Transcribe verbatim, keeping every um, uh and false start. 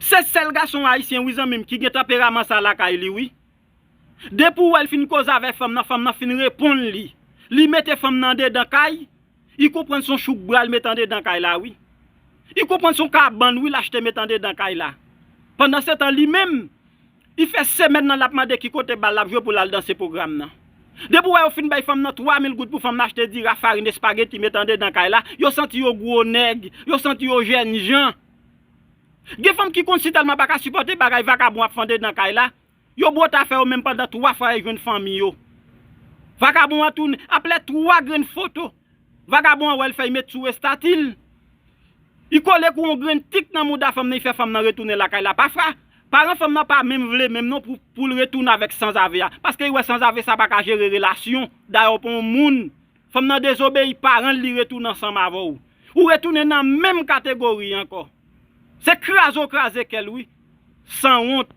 Se sèl gason ayisyen, wi, zanmi m, ki gen tanperaman sa lakay li, wi. Depi w wè l fin koze avèk fanm nan, fanm nan fin reponn li. Li mete fanm nan andedan kay, li konprann se yon chouk bra l mete andedan kay la, wi. Li konprann se yon kabann, wi, l achte mete andedan kay la. Pandansetan, li menm, li fè semèn nan l ap mande ki kote bal l ap jwe pou l al danse pwogram nan. Depi w wè yo fin bay fanm nan twa mil goud pou fanm nan achte dira, farin, espageti, mete andedan kay la, yo santi yo gwo nèg, yo santi yo jènjan. Gen fanm ki konn si tèlman pa ka sipòte bagay vakabon ap fè andedan kay la, yo bwote afè yo menm pandan twa fwa yo jwenn fanmi yo. Vakabon an tounen, ap lè twa grenn foto. Vakabon an wè l fè, l met sou estati l. Li kole kou yon grenn tik nan mouda fanm nan, li fè fanm nan retounen lakay la. Pafwa, paran fanm nan pa menm vle menm non pou, pou l retounen avèk sanzave a. Paske li wè sanzave sa pa ka jere relasyon. Dayè, w pa yon moun. Fanm nan dezobeyi paran l, li retounen ansanm avè w. Ou retounen nan menm kategori ankò. Se kraze w kraze kè l, wi. Sanwont.